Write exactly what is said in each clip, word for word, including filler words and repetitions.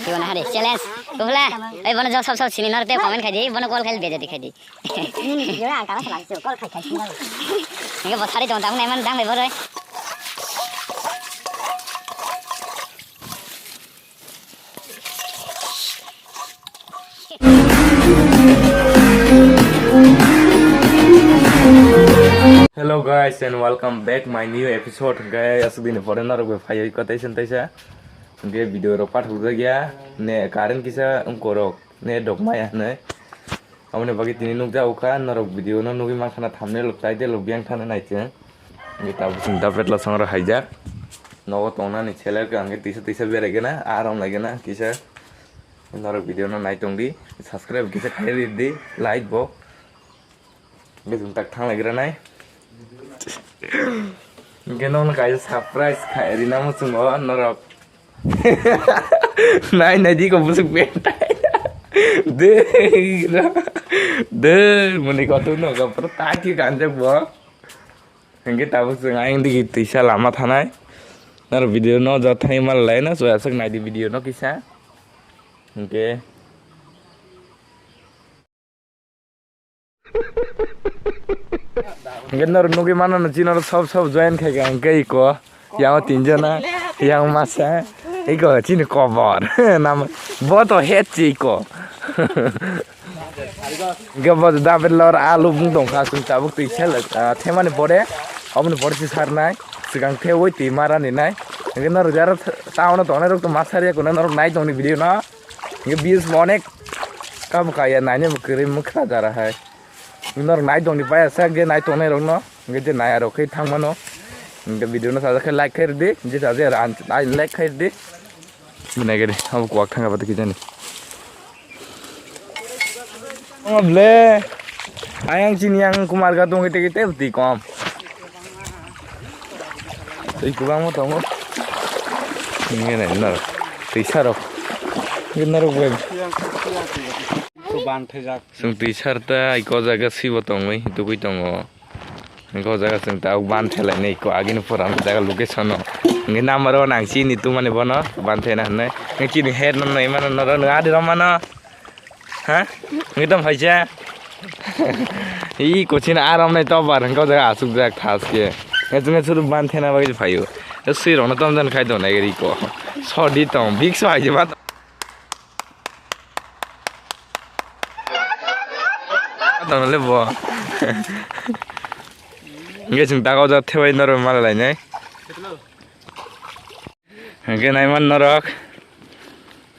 Kibo na hari challenge. Kubla, oi bono jok sob sob sini nor te comment khai di, bono call khai bejati khai di. Ini video ang kama salam su, call khai khai sini. Ini bo sari tong tang nai man dang bai boroi. Hello guys and welcome back my new episode. Guys, asuk dini pore norok bai phaiwi kotai sen taisa. Hingke video rok pathok jak ya, ne current kisa wngkorok, ne dok maya hinui. Aboni bagwi tini nukjak ukha, norok video no nugwi mankha na thumbnail rok title rok biyang thani nai chwng. Hingke tabuk chwng dapet lasong rok haijak. Nogo tongnani seler ka hingke tisa tisa berai gana, arom lai gana kisa. Norok video no nai tongdi, subscribe kisa khai ridi, like bo. Hingke chwng tak thang lai gra nai. Hingke nono kaisa surprise khai rina muchungo norok. Nai nai di ko busuk bentai. De gra. De muni kotu no ko pro taki kanjak bo. Hingke tabuk chwng ayang digi tisa lama thanai. Norok video no jot thani mal lai na so aswk nai di video no kisa. Hingke Hingke norok nugwi mano no chini oro sob sob join khai ka hingke iko yang o tinjona yang masa iko chini kobor nam bo to het chi iko hingke bo da belor alu bung tong kha chwng tabuk twi sel themani pore oboni pore si sarnai swkang thewi twi marani nai hingke norok jaro town o tongnai rok to masari ya kono norok nai tongni video no. Hingke views bo onek kamo kaya naina bo kwrwi mwkha jara hai. Norok nai tongni paya sak je nai tongnai rokno hingke je nai arok khe thang mano. Hingke video no sajak khe like khe rwdi je sajak ang like khe rwdi. Bini agede abo kuwak thang kha bwtwi khe jani. Omo ble ayang chini yang kumar ga tongwi tei tei bwtwi kom. Tei kwbangma tongo. Nini norok twi sarok. Nini norok bai. Ban thajak. Chwng twi sar ta iko jaga sibo tongwi tugwi tongo. Iko jaga chwng ta ban thelainai iko agini pura jaga location no. Nini number o nang chini tumani bono ban thena hwnwi. Nini chini head no nai mano norok nang adi romano. Ha? Ngitom phaisa. I kochina aram nai tobar hingko jaga asuk jak thas ke. Ngai chunga churu ban thena bagwi phaio. Sui rokno tom jan khai don nai riko. Sodi tong big so haije ma. Don le bo. Ngai chung ta ko ja thewai noro mal lai nai. Hingke naiman norok.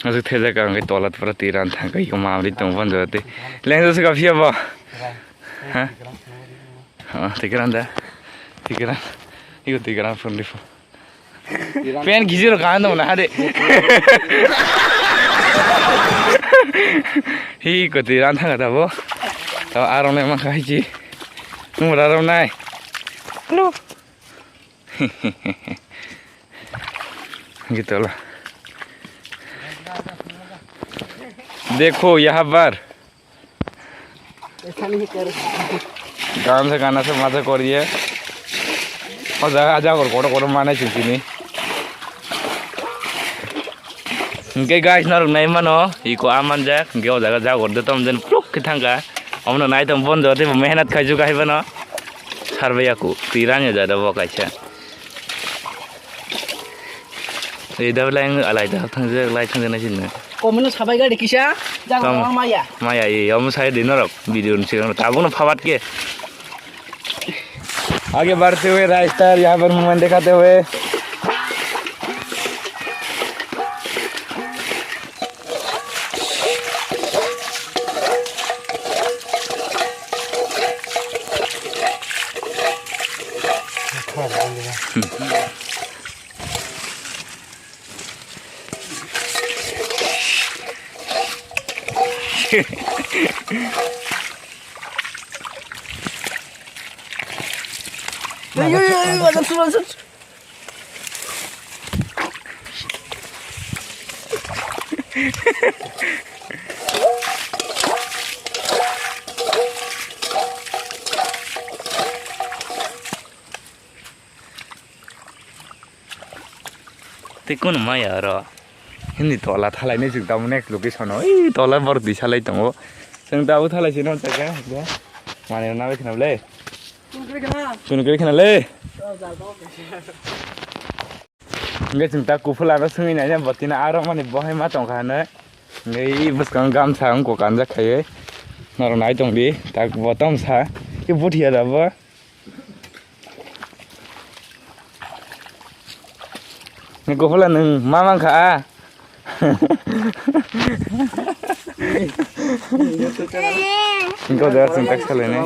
Asuk thejak ang ke tola pura tiran thang kai ko mamri tong pon jati. Leng jose ka phia bo. Ha? Ha, tiran da. Tiran. Iko tiran pon di pho. Pen gijiro kan dong na hade. Hi ko tiran thang da bo. To arong ne ma khai ji. Mura rong nai. Hello. Gitu lah. देखो यहाँ पर। ऐसा नहीं कर। गान से गाना से मजा करिए। और जगह जगह और कोड़ो कोड़ो माने चुकी नहीं। Hingke guys, norok nai mano, iko a manjak, hingke o jaga jagor de tom jen pluk khe thangkha. Omono nai tong bondo tei bo mehnat khaijak hai bono. Sarbai aku, twi rang ya jada bo kaisa. Ei da lai alai da thangjak, lai thangjak nai sinna. Komino sabai gari kisa, jaga Tamo. Maya. Maya, ei, omo sai de norok, video ni sigang, tabuk no phabat ke. आगे बढ़ते हुए रास्ता, यहाँ पर मोमेंट दिखाते हुए। Yo, yo, yo, yo, yo, yo, yo. Tei kunu maya oro. Hini tola thalainai chwng tamo next location o. Ui, tola bor dwi salai tongo. Chwng tabo thalai sino chakha. Mane na bai khna le. Chwng kri khna le. Hingke chwng ta kuphulano swngwi naina bo tini aro mani bohai ma tongkha hinwi. Hingke i bwskango gamsa wngkok kanjak khaiwi. Norok nai tongdi tak bo tomsa. I buthiya da bo. Ni kuphula nwng ma mankha a? Hingke o jaga chwng tak salainai.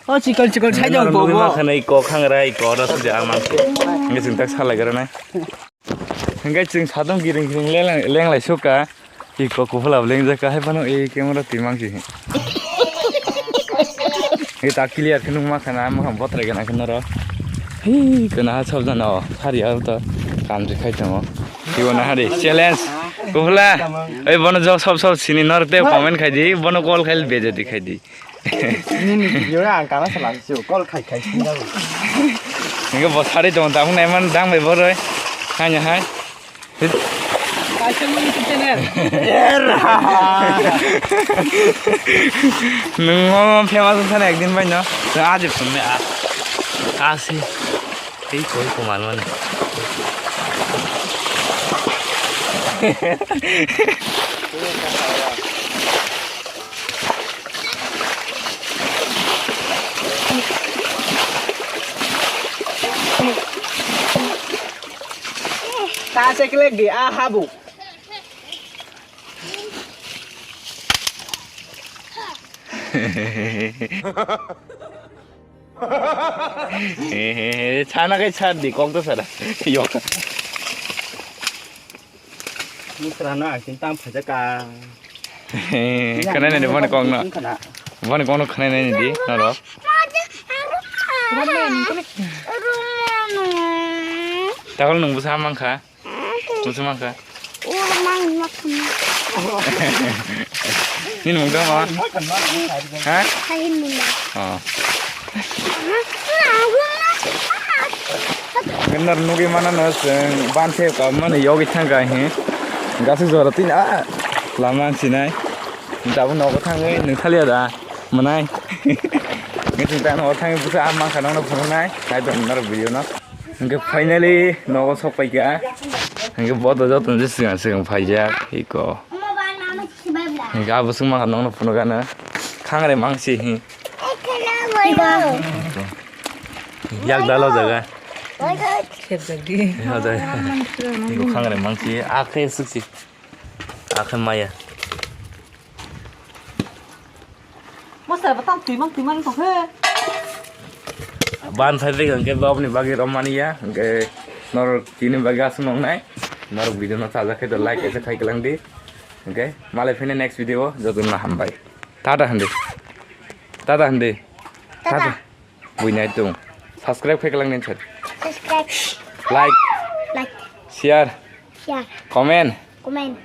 O chikol chikol sai jang bobo. Nugwi mankha na iko khangra iko oro sidi a mankha. Hingke chwng tak salai gra nai. Hingke chwng sadong giring giring leng lai suka. Iko kuphula lengjak ka hai phano e camera twi mangsi. E ta clear khe nukma khana ama kham botrai gana khe noro. Hi kona ha sab jana o sari aro to kam je khai tongo. Ibo na hari challenge. Kuphula. Oi bono jok sob sob sini nor te comment khai di bono call khai beje di khai di. Nini video ang kana salam sio call khai khai sini jago. Ningke bo sari tong tamo nai man dang bai boroi. Hanya hai. Kaisa mo YouTube channel. Nung mo famous wngkha na ekdin bai no. Nung aje phunne a. Asi. Ei koi ko man man. Ta se klek di a habu. Sana kai sar di kok to sara. Yok. Musra na akin tam phajaka. Khanai nai boni kok no. Boni kok no khanai nai di noro. Takol nung busa mankha. Busa mankha. Nini mung tong ma? Ha? Oh. Benar nugi mana no seng ban se ka mana yogi thang ka he. Gasu jora tin a lama sinai. Dabu nogo thangwi nung thalia da manai. Ngising ta nogo thangwi busa a mankha nokno phunuknai. Nai dong naro video no. Hingke finally nogo sok paikha. Hingke bodo joto je sigang sigang phaijak iko. Hingke abo swngma kha nokno phunukgana. Khangre mangsi hi. Yak dalo jaga. Khepjak di. Iko khangre mangsi akhe suksi. Akhe maya. Masa batang twi mang twi mang tong khe. Ban phai bai hingke bobni bagwi romani ya, hingke norok tini bagwi aswk nongnai. Norok video no sajak khe to like kaisa khai kwlang di. Hingke malai phini next video o jotono hambai. Tata handi. Tata handi. Tata. Tata. Buinai tung. Subscribe khai kwlang din sir. Subscribe. Like. Like. Share. Share. Comment. Comment.